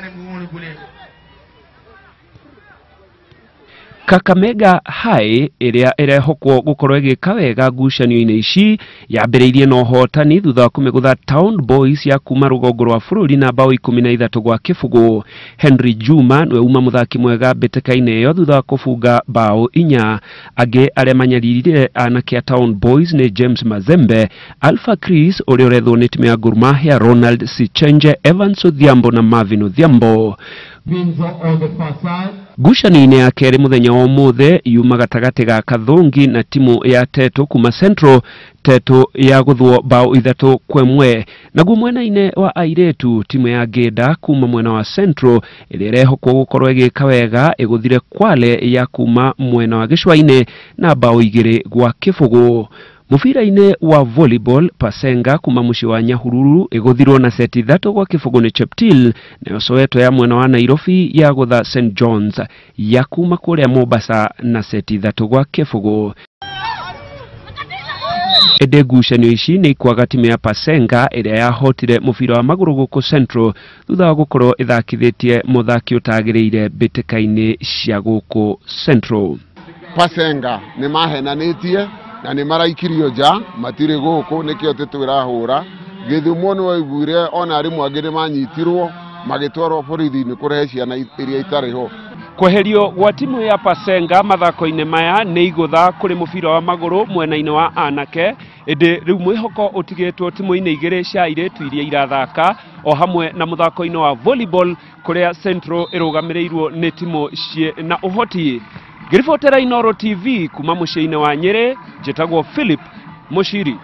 8 mguuni kule. Kakamega High ĩrĩa ĩrehokwo gũkorwo ĩgĩka wega ngucanio-inĩ ici yambĩrĩirie na ũhotani thutha wa kũmĩgũtha Town Boys ya kuma rũgongo rwa bũrũri na bao 13-0. Henry Juma nĩwe uma mũthaki mwega mbĩtĩka-inĩ ĩyo thutha wa kũbunga bao 4. Angĩ arĩa manyaririre anake a Town Boys nĩ James Mazembe, Alpha Chris ũrĩa ũrethwo nĩ timu ya Gor Mahia, Ronald Sichenje, Evans Odhiambo na Marvin Odhiambo. Ngucanio-inĩ ya kerĩ mũthenya wa ũmũthĩ yuma gatagatĩ ga Kathũngi na timu ya Tetu kuma Central, Tetu ya gũthwo bao 3-1. Naguo mwena-inĩ wa airĩtu timu ya Ngĩnda kuma mwena wa Central ĩrĩa ĩrehokwo gũkorwo ĩgĩka wega ĩgũthire Kwale ya kuma mwena wa Gĩcũa-inĩ na bao 2-0. Mũbira-inĩ wa volleyball Pasenga kuma mũciĩ wa Nyahururu ĩgũthirwo na seti 3-0 nĩ Cheptil, nayo Soweto ya mwena wa Nairobi ya gũtha St John's ya kuma kũrĩa Mombasa na seti 3-0. Ĩndĩ ngucanio ici nĩ ikwaga timu ya Pasenga ĩrĩa yahotire mũbira wa magũrũ gũkũ Central thutha wa gũkorwo ĩthakithĩtie mũthaki ũtagĩrĩire mbĩtĩka-inĩ cia gũkũ Central. Pasenga nĩ mahenanĩtie na nĩ maraikirio nja matirĩ gũkũ nĩkĩo tũtwĩrahũra. Gĩthumo nĩ waiguire ona arimũ angĩ nĩ manyitirwo magĩtwarwo borithi-inĩ kũrehe ciana iria itarĩ ho. Kweherio gwa timu ya Pasenga mathako-inĩ maya nĩ igũtha kũrĩ mũbira wa magũrũ mwena-inĩ wa anake, ĩndĩ rĩu mwĩhoko ũtigĩtwo timu-inĩ igĩrĩ cia airĩtu iria irathaka o hamwe na mũthako-inĩ wa volleyball kũrĩa Central ĩrũgamĩrĩirwo nĩ timu ciĩ na ũhoti. Ngĩribotera Inooro TV kuma mũciĩ-inĩ wa Nyĩrĩ, njĩtagwo Philip Mũciri.